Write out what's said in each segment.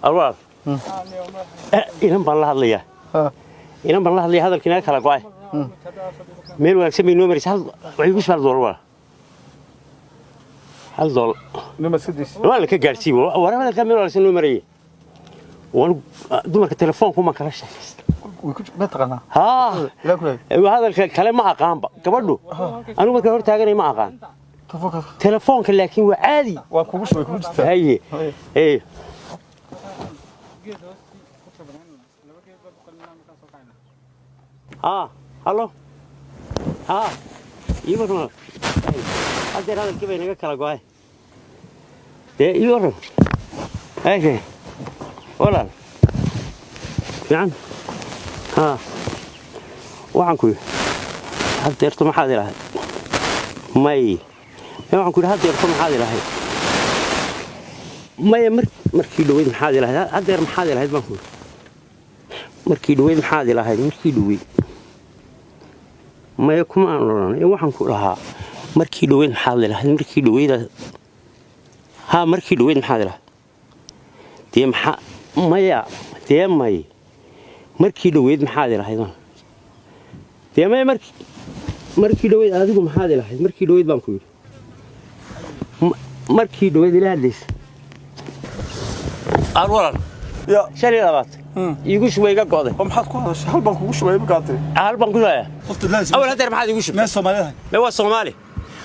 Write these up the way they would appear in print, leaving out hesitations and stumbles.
Alwaal, inan baan la hadlayaa. Inan baan la hadlaya, hadalkii naga kala go'ay. Meel wanaagsan bay noo maraysa. Hal waxay igu shubaa $1, walaal, $1. Nima sidiis. Waa la ka gaadhsiiy war hadalkaa meel wanaagsan noo marayay. Waan dumarka telefoonku maan kala sheekaysta. Way ku ma taqaanaa? Haa. Ilaa ku leeyahay. Hadalka kale ma aqaanba gabadhu. Anigu markaan hor taaganay ma aqaan. Telefoonka. Telefoonka laakiin waa caadi. Waan kugu shubay, kugu jirtaa. Haye. Ee, haa, hallo, haa, ii waran. Haddeer hadalkii bay naga kala go'ay. Dee ii waran. Eeke walaal fiican. Haa, waxaan ku yidhi haddeerto maxaad ilahay? May, waxaan ku yidhi haddeerto maxaad ilahay? Maya, markii dhaweyd maxaad ilahayd? Haddeer maxaad ilahayd baan ku yidhi. Markii dhaweyd maxaad ilahayd? Markii dhaweyd maya kuma aan odhan. Ee waxaan ku lahaa markii dhaweyd maxaad ilahayd? Markii dhaweyd, haa, markii dhaweyd maxaad ilahayd? Dee maxaa? Maya, dee may, markii dhaweyd maxaad ilahayd? Dee maya, markii dhaweyd adigu maxaad ilahayd? Markii dhaweyd baan ku yidhi. Markii dhaweyd ila hadlaysa aan walaal. Ya. 25 iigu shubay, iga go'day. Oo maxaad ku hadashay? Hal baan kugu shubay imika aad tiri. Hal baan ku shubaya. Qofta laazim. Awal haddeer maxaad iigu shubtay? Meel Soomaaliyeed. May, waa Soomaali.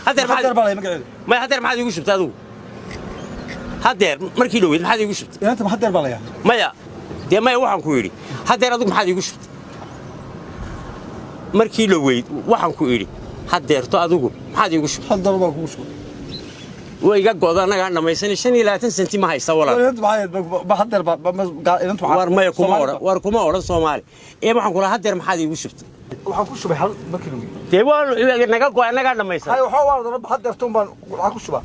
Haddeer maxaad maxaad baa lay magaceedu? May, haddeer maxaad iigu shubtay adigu? Haddeer markii dhaweyd maxaad iigu shubtay? Inanta maxaad deer baa layaa? Maya, dee maya, waxaan ku idhi haddeer adigu maxaad iigu shubtay markii dhaweyd? Waxaan ku idhi haddeerto adigu maxaad iigu shubtay? $1 baan kugu shubay. Way iga go'da, annagaan dhammaysanay. 25 senti ma haysta, walaal. Inanta maxaa ba haddeer ba inanta War maya, kuma odhan. War kuma odhan Soomaali. Ee waxaan ku lahaa haddeer maxaad iigu shubtay? Waxaan ku shubay hal markii dhaweyd. Dee waa naga go'ay, annagaan dhammaysan. Hay, waxaa waa haddeertoon baan waxaan ku shubaa.